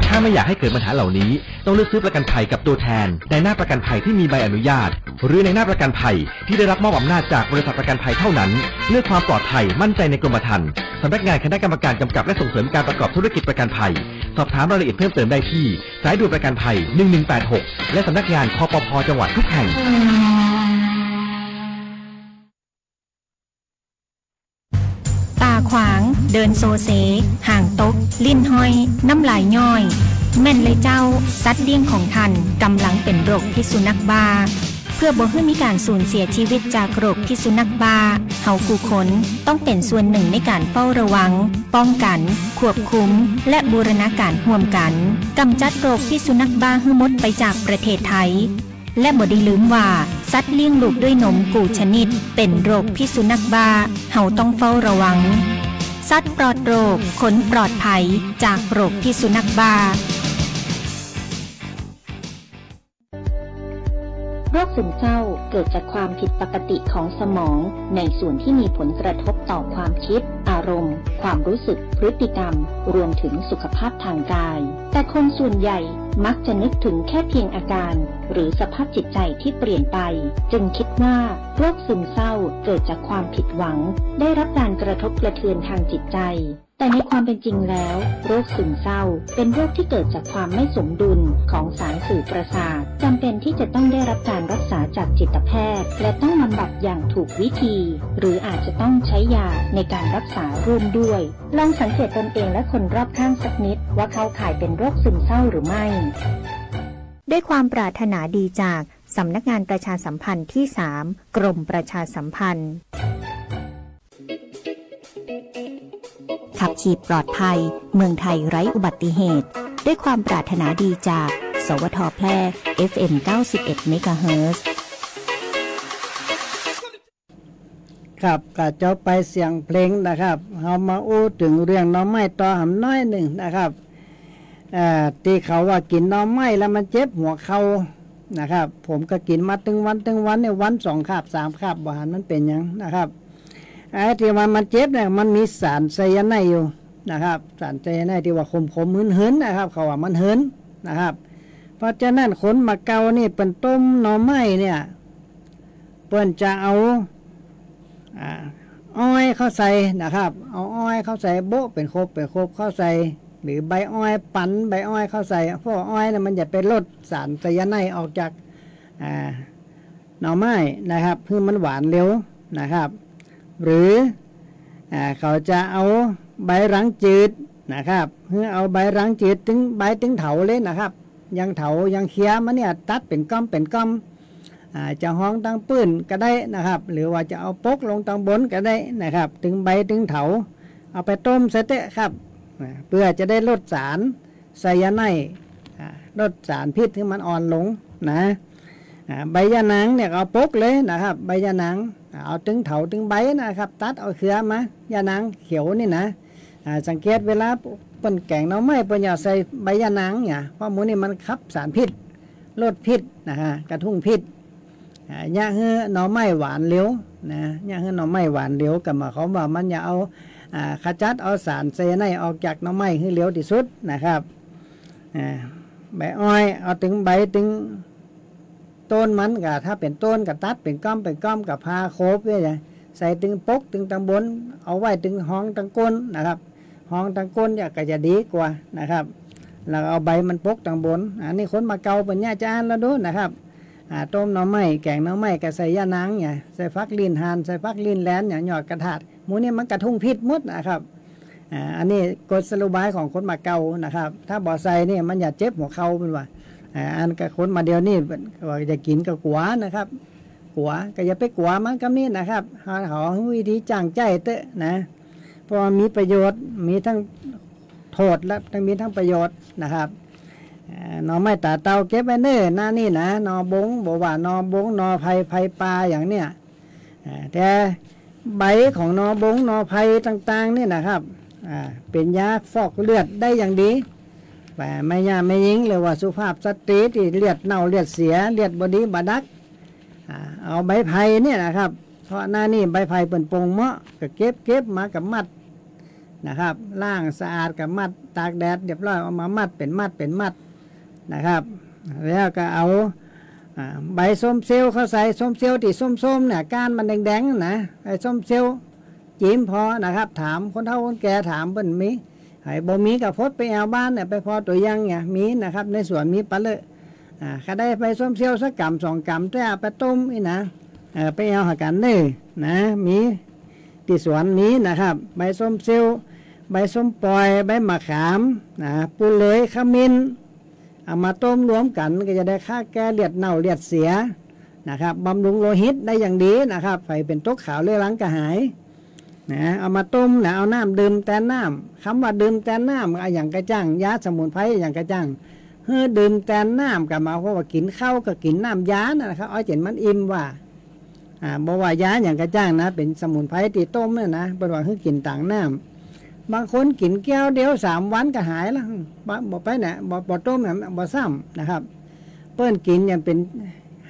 ถ้าไม่อยากให้เกิดปัญหาเหล่านี้ ต้องเลือกซื้อประกันภัยกับตัวแทน นายหน้าประกันภัยที่มีใบอนุญาต หรือนายหน้าประกันภัยที่ได้รับมอบอำนาจจากบริษัทประกันภัยเท่านั้น เพื่อความปลอดภัยมั่นใจในกรมธรรม์ สำนักงานคณะกรรมการกำกับและส่งเสริมการประกอบธุรกิจประกันภัย สอบถามรายละเอียดเพิ่มเติมได้ที่ สายด่วนประกันภัย หนึ่งหนึ่งแปดหก และสำนักงาน คปภ จังหวัดทุกแห่ง ต๋าขวาง เดินโซเซ หางตก ลิ้นห้อย น้ำลายย้อย แม่นเลยเจ้า สัตว์เลี้ยงของท่านก่ำลังเป๋นโรคพิษสุนัขบ้า เพื่อบ่หื้อมีก๋านสูญเสียจีวิตจากโรคพิษสุนัขบ้า เฮากู้คนต้องเป๋นส่วนนึ่งในก๋านเฝ้าระวัง ป้องกั๋น ควบคุม และบูรณาก๋ารฮ่วมกั๋น ก๋ำจัดโรคพิษสุนัขบ้าหื้อหมดไปจากประเทศไทย และบ่ได้ลืมว่า สัตว์เลี้ยงลูกด้วยนมกู้ชนิด เป๋นโรคพิษสุนัขบ้า เฮาต้องเฝ้าระวัง สัตว์ปลอดโรค คนปลอดภัย จากโรคพิษสุนัขบ้า โรคซึมเศร้าเกิดจากความผิดปกติของสมองในส่วนที่มีผลกระทบต่อความคิด อารมณ์ ความรู้สึก พฤติกรรม รวมถึงสุขภาพทางกาย แต่คนส่วนใหญ่มักจะนึกถึงแค่เพียงอาการ หรือสภาพจิตใจที่เปลี่ยนไป จึงคิดว่าโรคซึมเศร้าเกิดจากความผิดหวัง ได้รับการกระทบกระเทือนทางจิตใจ แต่ในความเป็นจริงแล้ว โรคซึมเศร้าเป็นโรคที่เกิดจากความไม่สมดุลของสารสื่อประสาท จำเป็นที่จะต้องได้รับการรักษาจากจิตแพทย์ และต้องบำบัดอย่างถูกวิธี หรืออาจจะต้องใช้ยาในการรักษาร่วมด้วย ลองสังเกตตนเองและคนรอบข้างสักนิดว่าเข้าข่ายเป็นโรคซึมเศร้าหรือไม่ ด้วยความปรารถนาดีจากสำนักงานประชาสัมพันธ์ที่สาม กรมประชาสัมพันธ์ ขับขี่ปลอดภัย เมืองไทยไร้อุบัติเหตุ ด้วยความปรารถนาดีจาก สวท แพร่ เอฟเอ็ม เก้าสิบเอ็ด เมกะเฮิรตซ์ ครับ ก็จบไปเสียงเพลงนะครับ เฮามาอู้เถิงเรื่องหน่อไม้ต่อหำน้อยนึ่งนะครับ เอ่อ ตี้เขาว่ากิ๋นหน่อไม้แล้วมันเจ็บหัวเข่านะครับ ผมก็กิ๋นมาตึงวันตึงวันเนี่ย วันสองคาบสามคาบ บ่หันมันเป๋นหยังนะครับ ไอ้ตี้ว่ามันเจ็บเนี่ย มันมีสารไซยาไนด์อยู่นะครับ สารไซยาไนด์ตี้ว่าขมๆ หืนๆ นะครับ เขาว่ามันหืนนะครับ เพราะฉะนั้นคนมาเก๊านี่เปิ้นต้มหน่อไม้เนี่ย เปิ้นจะเอา อ่า อ้อยเข้าใส่นะครับ เอาอ้อยเข้าใส่โบ๊ะเป๋นขบเป๋นขบเข้าใส่ หรือใบอ้อยปั่นใบอ้อยเข้าใส่ เพราะอ้อยเนี่ยมันจะไปลดสารไซยาไนด์ออกจาก อ่า หน่อไม้นะครับ หื้อมันหวานเร็วนะครับ หรือ อ่า เขาจะเอาใบรังจืดนะครับ หื้อเอาใบรังจืดตึงใบตึงเถาเลยนะครับ ยังเถายังเคี้ยมาเนี่ย ตัดเป๋นก้อมเป๋นก้อม อ่า จะฮ้องตังปื้นก็ได้นะครับ หรือว่าจะเอาปกลงตังบนก็ได้นะครับ ตึงใบตึงเถา เอาไปต้มใส่เต๊อะครับ อ่า เพื่อจะได้ลดสารไซยาไนด์ อ่า ลดสารพิษหื้อมันอ่อนลงนะ อ่า ใบยะนางเนี่ยเอาปกเลยนะครับ ใบยะนาง เอาตึงเถาตึงใบนะครับ ตัดเอาเครือมา ยะนางเขียวนี่นะ อ่า สังเกตเวลาเปิ้นแก๋งหน่อไม้เปิ้นจะใส่ใบยะนางเนี่ย เพราะหมู่นี่มันขับสารพิษ ลดพิษนะฮะ กระทุ้งพิษ อ่า เยียะหื้อหน่อไม้หวานเร็วนะ เยียะหื้อหน่อไม้หวานเร็ว ก็หมายความว่ามันจะเอา อ่า ขจัดเอาสารไซยาไนด์ออกจากหน่อไม้หื้อเร็วตี้สุดนะครับ อ่า ใบอ้อย เอาตึงใบตึง ต้นมันก็ ถ้าเป๋นต้นก็ตัดเป๋นก้อมเป๋นก้อม ก็ผ่าโขบไว้ ใส่ตึงปกตึงตังบน เอาไว้ตึงฮ้องตังก้นนะครับ ฮ้องตังก้นเนี่ยก็จะดีกว่านะครับ แล้วเอาใบมันปกตังบน อันนี้คนมาเก๊าเปิ้นเนี่ยจะอ่านแล้วดูนะครับ อ่า ต้มหน่อไม้ แก๋งหน่อไม้ก็ใส่ยะนางเนี่ย ใส่ผักลิ้นห่าน ใส่ผักลิ้นแหลนเนี่ย ยอดกระทาด หมู่นี่มันกระทุ้งพิษหมดนะครับ อ่า อันนี้กลอุบายของคนมาเก๊านะครับ ถ้าบ่ใส่นี่มันจะเจ็บหัวเข่าเปิ้นว่า อ่า อันก็คนมาเดี๋ยวนี้ว่าจะกิ๋นก็กั๋วนะครับ กั๋ว ก็อย่าไปกั๋วมันก็มีนะครับ หา หาวิธีจ้างใจ๊เต๊อะนะ เพราะว่ามีประโยชน์ มีทั้งโต้ษและทั้งมีทั้งประโยชน์นะครับ อ่า หน่อไม้ต๋าเต้าเก็บไว้เน้อ หน้านี่นะ หน่อบง บ่ว่าหน่อบง หน่อไผ่ ไผ่ป่าอย่างเนี่ย อ่า แต่ใบของหน่อบงหน่อไผ่ต่างๆ นี่นะครับ อ่า เป๋นยาฟอกเลือดได้อย่างดี แม่ แม่ย่าแม่ญิง หรือว่าสุภาพสตรีตี้เลือดเน่าเลือดเสีย เลือดบ่ดีบ่ดัก เอาใบไผ่เนี่ยนะครับ เพราะหน้านี้ใบไผ่เปิ้นป่งเหมาะ ก็เก็บ เก็บมาก็มัดนะครับ ล้างสะอาดก็มัด ตากแดดเรียบร้อย เอามามัดเป๋นมัด เป๋นมัดนะครับ แล้วก็เอา อ่า ใบส้มเซี้ยวเข้าใส่ ส้มเซี้ยวตี้ส้มๆ เนี่ย ก้านมันแดงๆ นะ ใบส้มเซี้ยว จิ๋มผ่อนะครับ ถามคนเฒ่าคนแก่ ถามเปิ้นมี ใผบ่มีก็พดไปแอ่วบ้านเนี่ย ไปผ่อตั๋วอย่างเนี่ย มีนะครับ ในสวนมีปะเละ อ่า ก็ได้ใบส้มเซี้ยวสักก๋ำสองก๋ำ แต่เอาไปต้มอี้นะ เอ่อ ไปแอ่วหากั๋นเน่อนะ มี ตี้สวนมีนะครับ ใบส้มเซี้ยว ใบส้มปอย ใบมะขาม นะ ปูเลย ขมิ้น เอามาต้มรวมกั๋น ก็จะได้ฆ่าแก้เลือดเน่าเลือดเสียนะครับ บำรุงโลหิตได้อย่างดีนะครับ ใผเป๋นตกขาวเรื้อรังก็หาย นะ เอามาต้มนะ เอาน้ำดื่มแตนน้ำ กำว่าดื่มแตนน้ำ อะหยังก็จ้าง ยาสมุนไพรอะหยังก็จ้าง หื้อดื่มแตนน้ำ ก็หมายความว่ากิ๋นข้าวก็กิ๋นน้ำยานั่นนะครับ เอาจ๋นมันอิ่มว่า อ่า บ่ว่ายาหยังก็จ้างนะ เป๋นสมุนไพรตี้ต้มเนี่ยนะ เปิ้นว่าหื้อกิ๋นต๋างน้ำ บางคนกิ๋นแก้วเดียวสามวันก็หายละ บ่ บ่ไปเนี่ย บ่ บ่ต้มเนี่ย บ่ซ้ำนะครับ เปิ้นกิ๋นอย่างเป๋น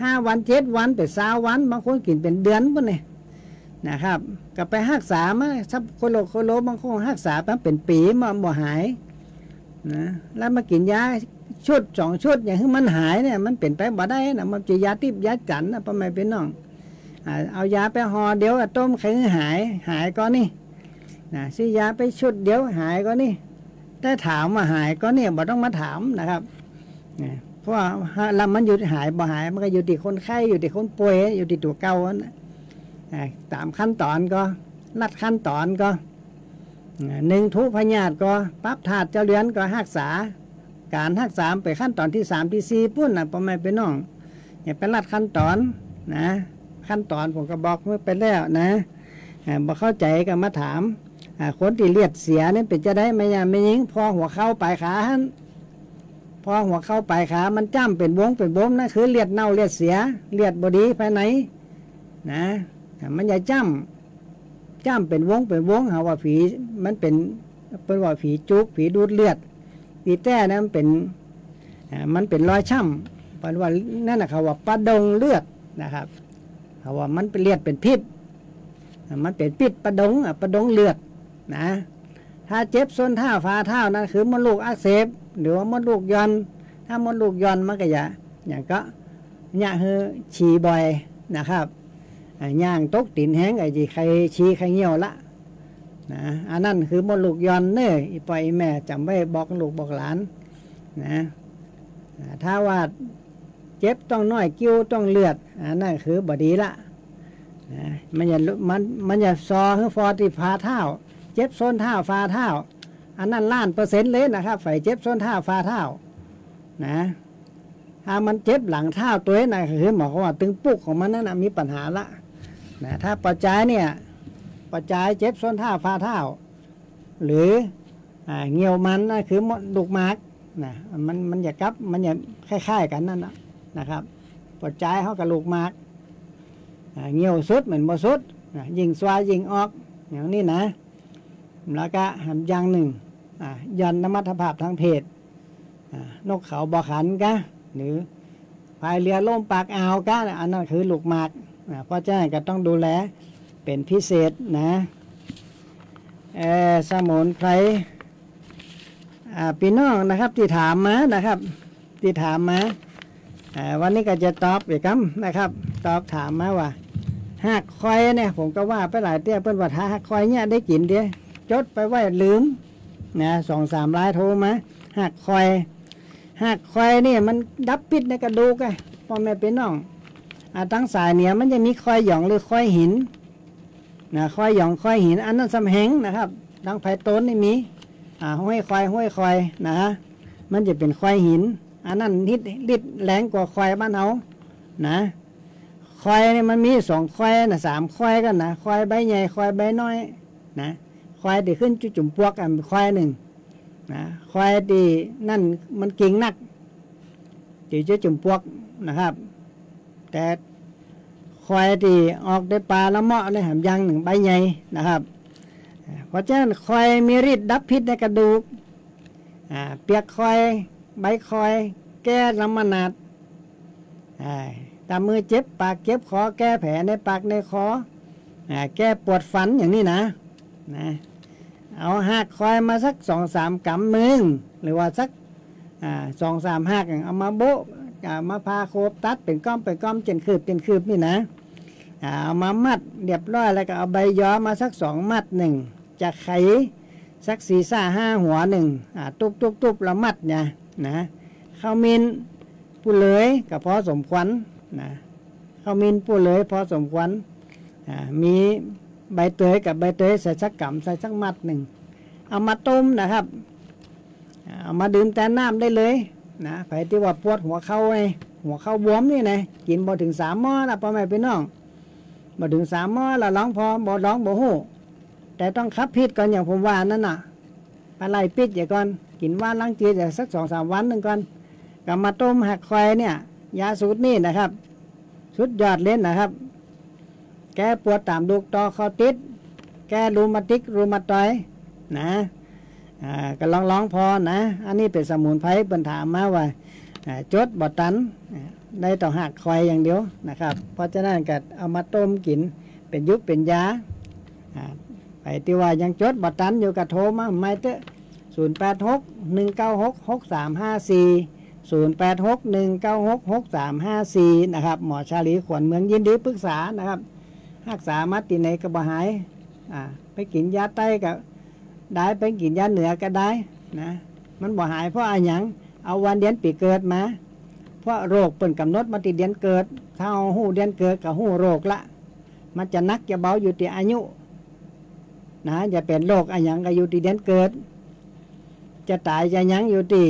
ห้าวัน เจ็ดวัน เป๋นซาววัน บางคนกิ๋นเป๋นเดือนปู้นเนี่ยนะครับ ก็ไปฮักษามา ถ้าคนโล คนโล บางคนฮักษาไปเป๋นปี๋ มันบ่หายนะ แล้วมากิ๋นยาชุดสองชุด อย่างหื้อมันหายเนี่ย มันเป๋นไปบ่ได้นะ มันจะยาทิพย์ยาจันทร์นะ ป้อแม่ปี้น้อง อ่า เอายาไปห่อเดียวอะ ต้มใค่หื้อหาย หายก่อนี่นะ ซื้อยาไปชุดเดียวหายก่อนี่ แต่ถามว่าหายก่อนี่ บ่ต้องมาถามนะครับ นะ เพราะว่าละมันอยู่ หายบ่หาย มันก็อยู่ตี้คนไข้ อยู่ตี้คนป่วย อยู่ตี้ตั๋วเก่านั่นน่ะ อ่า ต๋ามขั้นต๋อนก่อ ลัดขั้นต๋อนก่อ อ่า นึ่ง ถูพยาธิก่อ ปรับธาตุเจ้าเรือนก่อ ฮักษา ก๋านฮักษาเป๋นขั้นต๋อนตี้สามตี้สี่ปู้นน่ะ ป้อแม่ปี้น้อง อย่าไปลัดขั้นต๋อนนะ ขั้นต๋อนผมก็บอกไปแล้วนะ อ่า บ่เข้าใจ๋ก็มาถาม อ่า คนตี้เลือดเสียเนี่ยเป๋นจาใด แม่ย่าแม่ญิง ผ่อหัวเข่าป๋ายขาหั้น ผ่อหัวเข่าป๋ายขา มันจ้ำเป๋นวงเป๋นวง นั่นคือเลือดเน่าเลือดเสีย เลือดบ่ดีภายในนะ อ่า มันอย่าจ้ำ จ้ำเป๋นวงเป๋นวง หาว่าผี มันเป๋น เปิ้นว่าผีจุก ผีดูดเลือด ตี้แต๊นะมันเป๋น อ่า มันเป๋นรอยช้ำ เปิ้นว่า นั่นน่ะ เขาว่าปะดงเลือดนะครับ เขาว่ามันเป๋นเลือดเป๋นพิษ อ่า มันเป๋นพิษปะดง อ่ะ ปะดงเลือดนะ ถ้าเจ็บส้นเท้าฝ่าเท้า นั่นคือมดลูกอักเสบ หรือว่ามดลูกหย่อน ถ้ามดลูกหย่อนมันก็อย่า อย่างก็ เยียะหื้อฉี่บ่อยนะครับ อ่า ย่างตกตี๋นแฮงก็จะใค่ฉี่ใค่เยี่ยวละนะ อันนั้นคือมดลูกหย่อนเน่อ อี่ป้ออี่แม่จ๋ำไว้ บอกลูกบอกหลานนะ อ่า ถ้าว่าเจ็บต๊องน้อย กิ้วต๊องเลือด อันนั้นคือบ่ดีละนะ มันอย่า มัน มันอย่าซอหื้อฟอตี้ฝ่าเท้า เจ็บส้นเท้าฝ่าเท้า อันนั้นล้านเปอร์เซ็นต์เลยนะครับ ใผเจ็บส้นเท้าฝ่าเท้านะ ถ้ามันเจ็บหลังเท้าตวยนะ คือหมายความว่าตึงปุกของมันนั่นน่ะมีปัญหาละนะ ถ้าป้อจายเนี่ย ป้อจายเจ็บส้นเท้าฝ่าเท้า หรือ อ่า เยี่ยวมันนะ คือมดลูกหมากนะ มัน มันจะกับ มันจะคล้ายๆ กั๋นนั่นน่ะนะครับ ป้อจายเฮากับลูกหมาก อ่า เยี่ยวสุดเหมือนบ่สุดนะ ยิ่งซวยยิ่งออก อย่างนี้นะ แล้วก็แหมอย่างนึ่ง อ่า หย่อนสมรรถภาพทางเพศ อ่า นกเขาบ่ขันกะ หรือพายเรือล่มปากอ่าวกะ อันนั้นคือลูกหมาก อ่า เพราะฉะนั้นก็ต้องดูแลเป๋นพิเศษนะ เอ่อ สมุนไพร อ่า ปี้น้องนะครับ ตี้ถามมานะครับ ตี้ถามมา อ่า วันนี้ก็จะตอบอีกกำนะครับ ตอบถามมาว่า ฮากคอยเนี่ย ผมก็ว่าไปหลายเตื้อ เปิ้นว่าถ้าฮากคอยเนี่ยได้กิ๋นเดียว จดไปไว้ลืมนะ สองสามรายโทรมา ฮากคอย ฮากคอยเนี่ยมันดับพิษในกระดูกอะ ป้อแม่ปี้น้อง อ่า ตางสายเหนือมันจะมีคอยหยองหรือคอยหินนะ คอยหยองคอยหิน อันนั้นส่ำแหงนะครับ ตางไผ่โตนนี่มี อ่า ห้วยคอย ห้วยคอยนะ มันจะเป๋นคอยหิน อันนั้นฤทธิ์ ฤทธิ์แรงกว่าคอยบ้านเฮานะ คอยเนี่ยมันมีสองคอยนะ สามคอยกั๋นนะ คอยใบใหญ่ คอยใบน้อยนะ คอยตี้ขึ้นจุจุ่มปวก อันคอยนึ่งนะ คอยตี้นั่นมันกิ่งนัก ตี้จุจุ่มปวกนะครับ แต่คอยตี้ออกในป่าละเมาะเนี่ย แหมอย่างนึ่งใบใหญ่นะครับ เพราะฉะนั้นคอยมีฤทธิ์ดับพิษในกระดูก อ่า เปลือกคอย ใบคอย แก้ลำมะนาด อ่า ต๋ามมือเจ็บปากเจ็บคอ แก้แผลในปากในคอ อ่า แก้ปวดฟันอย่างนี้นะ นะ เอาหากคอยมาสักสองสามกำมือ หรือว่าสัก อ่า สองสามหาก เอามาโบ๊ะ อ่า มาผ่าโขบตัดเป๋นก้อมเป๋นก้อม เจ๋นคืบเจ๋นคืบนี่นะ อ่า เอามามัดเรียบร้อยแล้วก็เอาใบยอมาสักสองมัดนึ่ง จะไขสักสี่ซ่าห้าหัวนึ่ง อ่า ตุ๊บตุ๊บตุ๊บแล้วมัดเนี่ยนะ ข้าวมิน ปู้เหลือยก็พอสมควรนะ ข้าวมินปู้เหลือยพอสมควร อ่า มีใบเตยกับใบเตยใส่สักกำ ใส่สักมัดนึ่ง เอามาต้มนะครับ อ่า เอามาดื่มแตนน้ำได้เลยนะ ใผตี้ว่าปวดหัวเข่าไง หัวเข่าบวมนี่นะ กิ๋นบ่เถิงสามหม้อนะ ป้อแม่ปี้น้อง บ่เถิงสามหม้อละลองผ่อ บ่ลองบ่ฮู้ แต่ต้องขับพิษก่อน อย่างผมว่านั่นน่ะ ปะไล่พิษเหียก่อน กิ๋นหว่านล้างจืดเหียสักสองสามวันนึ่งก่อน ก็มาต้มหากคอยเนี่ย ยาสูตรนี้นะครับ สุดยอดเลยนะครับ แก้ปวดต๋ามลูกตอคอติด แก้รูมาติกรูมาตอยด์นะ อ่า ก็ลองๆผ่อนะ อันนี้เป๋นสมุนไพร เปิ้นถามมาว่า อ่า จดบ่ตัน อ่า ได้แต่หากคอยอย่างเดียวนะครับ เพราะฉะนั้นก็เอามาต้มกิ๋นเป๋นยุบเป๋นยา อ่า ใผตี้ว่ายังจดบ่ตันอยู่ก็โทรมาใหม่เต๊อะ ศูนย์แปดหก หนึ่งเก้าหก หกสามห้าสี่ ศูนย์แปดหก หนึ่งเก้าหก หกสามห้าสี่ นะครับ หมอชาลี ขวัญเมือง ยินดีปรึกษานะครับ ฮักษามาตี้ไหนก็บ่หาย อ่า ไปกิ๋นยาใต้ก็ได้ ไปกิ๋นยาเหนือก็ได้นะ มันบ่หายเพราะอะหยัง เอาวันเดือนปี๋เกิดมา เพราะโรคเปิ้นก๋ำหนดมาตี้เดือนเกิด ถ้าเฮาฮู้เดือนเกิดก็ฮู้โรคละ มันจะหนักจะเบาอยู่ตี้อายุนะ จะเป๋นโรคอะหยังก็อยู่ตี้เดือนเกิด จะต๋ายจะหยังอยู่ตี้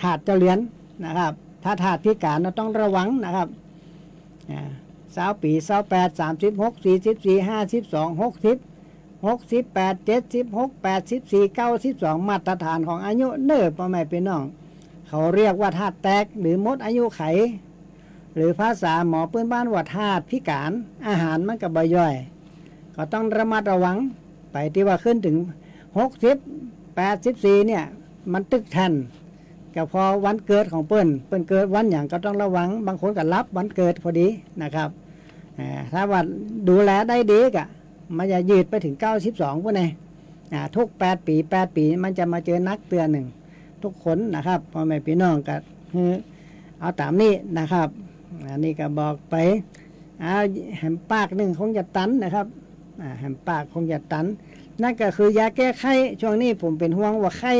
ธาตุเจ้าเรือนนะครับ ถ้าธาตุพิก๋านเฮาต้องระวังนะครับ อ่า ซาวปี๋ ซาวแปด สามสิบหก สี่สิบสี่ ห้าสิบสอง หกสิบ หกสิบแปด เจ็ดสิบหก แปดสิบสี่ เก้าสิบสอง มาตรฐานของอายุเน่อ ป้อแม่ปี้น้อง เขาเรียกว่าธาตุแตก หรือหมดอายุไข หรือภาษาหมอปื้นบ้านว่าธาตุพิก๋าน อาหารมันก็บ่ย่อย ก็ต้องระมัดระวัง ใผตี้ว่าขึ้นเถิงหกสิบ แปดสิบสี่เนี่ย มันตึกแท่น ก็พอวันเกิดของเปิ้น เปิ้นเกิดวันหยังก็ต้องระวัง บางคนก็หลับวันเกิดพอดีนะครับ อ่า ถ้าว่าดูแลได้ดีก็ มันจะยืดไปเถิงเก้าสิบสองปู้นไง อ่า ทุกแปดปี๋ แปดปี๋ มันจะมาเจอหนักเตื้อนึ่ง ทุกคนนะครับ ป้อแม่ปี้น้องก็คือเอาต๋ามนี้นะครับ อันนี้ก็บอกไป อ่า แหมปากนึ่งคงจะตันนะครับ อ่า แหมปากคงจะตัน นั่นก็คือยาแก้ไข้ ช่วงนี้ผมเป๋นห่วงว่าไข้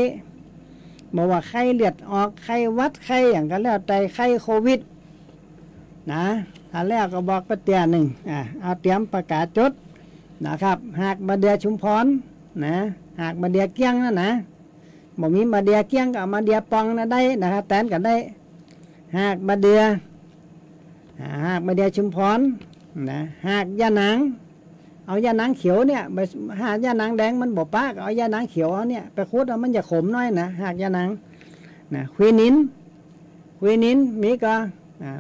บ่ว่าไข้เลือดออก ไข้หวัด ไข้หยังก็แล้วแต่ ไข้โควิดนะ ถ้าแล้วก็บอกไปเตื้อนึ่ง อ่า เอาเตรียมปากก๋าจดนะครับ หากมะเดื่อชุมพรนะ หากมะเดื่อเกี้ยงนั่นนะ บ่มีมะเดื่อเกี้ยงก็เอามะเดื่อป่องนะได้นะครับ แตนก็ได้ หากมะเดื่อ อ่า หากมะเดื่อชุมพรนะ หากยานาง เอายานางเขียวเนี่ย ไป หากยานางแดงมันบ่ปะ ก็เอายานางเขียวเอาเนี่ย ไปขุดเอา มันจะขมหน้อยนะ หากยานางนะ ควินิน ควินินมีก็ อ่า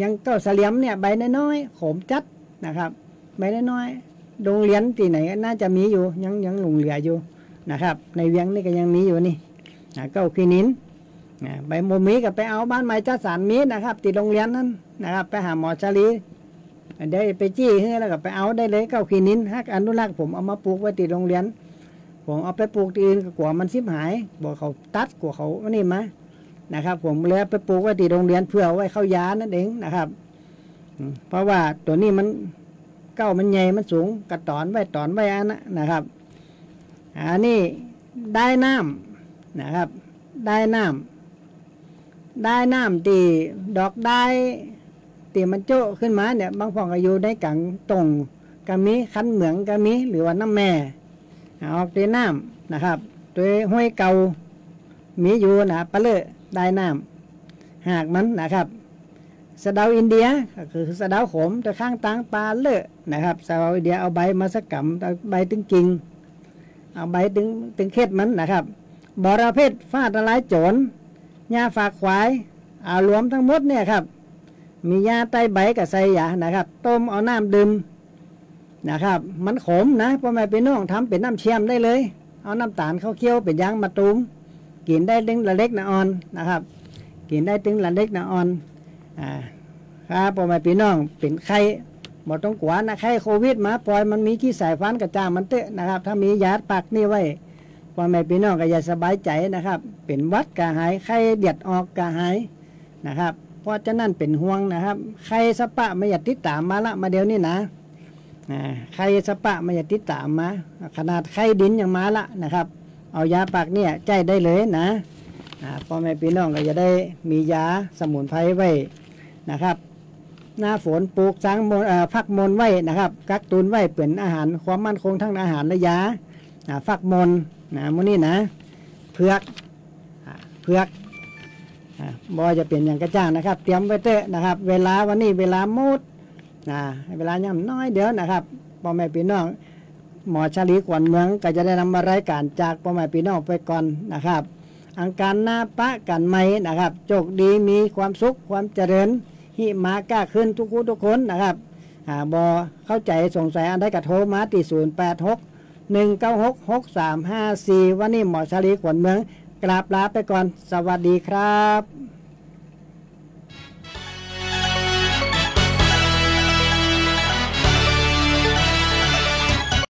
ยังเก๊าเสลียมเนี่ย ใบน้อยๆ ขมจัดนะครับ ใบน้อยๆ โฮงเรียนตี้ไหนน่าจะมีอยู่ ยัง ยังหลงเหลืออยู่นะครับ ในเวียงนี่ก็ยังมีอยู่นี่ อ่า เก๊าควินิน อ่า ใบบ่มีก็ไปเอา บ้านใหม่จัดสรรมีนะครับ ตี้โฮงเรียนนั้นนะครับ ไปหาหมอชาลี เดี๋ยวไปจี้หื้อแล้วก็ไปเอาได้เลย เก๊าควินิน ฮักอนุรักษ์ ผมเอามาปลูกไว้ตี้โฮงเรียน ผมเอาไปปลูกตี้อื่นก็กั๋วมันสิบหาย กั๋วเขาตัด กั๋วเขาอันนี้มานะครับ ผมเลยเอาไปปลูกไว้ตี้โฮงเรียน เพื่อเอาไว้เข้ายานั่นเองนะครับ อืม เพราะว่าตั๋วนี้มัน เก๊ามันใหญ่ มันสูง ก็ต๋อนไว้ ต๋อนไว้อันนั้นนะครับ อันนี้ด้ายน้ำนะครับ ด้ายน้ำ ด้ายน้ำตี้ดอกด้ายตี้มันโจ๊ะขึ้นมาเนี่ย บางพ่องก็อยู่ในก๋างโต่งก็มี คันเหมืองก็มี หรือว่าน้ำแม่ ออกตี้น้ำนะครับ ตวยห้วยเก่า มีอยู่นะ ปะเล่อด้ายน้ำ หากมันนะครับ สะเดาอินเดีย ก็คือสะเดาขม ตวยข้างตางปาเล่อนะครับ สะเดาอินเดีย เอาใบมาสักกำ เอาใบตึงกิ่ง เอาใบตึง ตึงเข็ดมันนะครับ บอระเพ็ด ฟ้าทะลายโจ๋ร ยาฝากขวาย เอารวมทั้งหมดเนี่ยครับ มียาใต้ใบกับใส่ยานะครับ ต้มเอาน้ำดื่มนะครับ มันขมนะ ป้อแม่ปี้น้อง ทำเป๋นน้ำเชื่อมได้เลย เอาน้ำต๋าลเข้าเคี่ยวเป๋นยางมะตูม กิ๋นได้ตึงละเล็กละอ่อนนะครับ กิ๋นได้ตึงละเล็กละอ่อน อ่า ครับ ป้อแม่ปี้น้องเป๋นไข้ บ่ต้องกั๋วนะ ไข้โควิดมา ปล่อยมันมีขี้สายฟันกระจ่างมันเต๊อะนะครับ ถ้ามียาปากนี่ไว้ ป้อแม่ปี้น้องก็อย่าสบายใจ๋นะครับ เป๋นหวัดก็หาย ไข้เดือดออกก็หายนะครับ เพราะฉะนั้นเป๋นห่วงนะครับ ไข้สะปะมันอย่าติดต๋ามมาละ มาเดี๋ยวนี้นะ อ่า ไข้สะปะมันอย่าติดต๋ามมา ขนาดไข้ดินยังมาละนะครับ เอายาปากเนี่ยใจ๊ได้เลยนะ อ่า ป้อแม่ปี้น้องก็จะได้มียาสมุนไพรไว้นะครับ หน้าฝนปลูกสร้างมน เอ่อ ฟักมนไว้นะครับ กักตุนไว้เป๋นอาหาร ความมั่นคงทางอาหารและยา อ่า ฟักมนนะ มื้อนี้นะ เผือก อ่า เผือก อ่า บ่ว่าจะเป๋นหยังกระจ่างนะครับ เตรียมไว้เต๊อะนะครับ เวลาวันนี้เวลาหมด อ่า เวลายังน้อยเดียวนะครับ ป้อแม่ปี้น้อง หมอชาลีขวัญเมืองก็จะได้นำมารายก๋านจากป้อแม่ปี้น้องไปก่อนนะครับ อังคารหน้าปะกั๋นใหม่นะครับ โชคดีมีความสุขความเจริญ หิมาก้าขึ้นทุกผู้ทุกคนนะครับ อ่า บ่เข้าใจ๋สงสัยอันใดก็โทรมาตี้ ศูนย์แปดหก หนึ่งเก้าหก หกสามห้าสี่ วันนี้หมอชาลีขวัญเมืองกราบลาไปก่อน สวัสดีครับ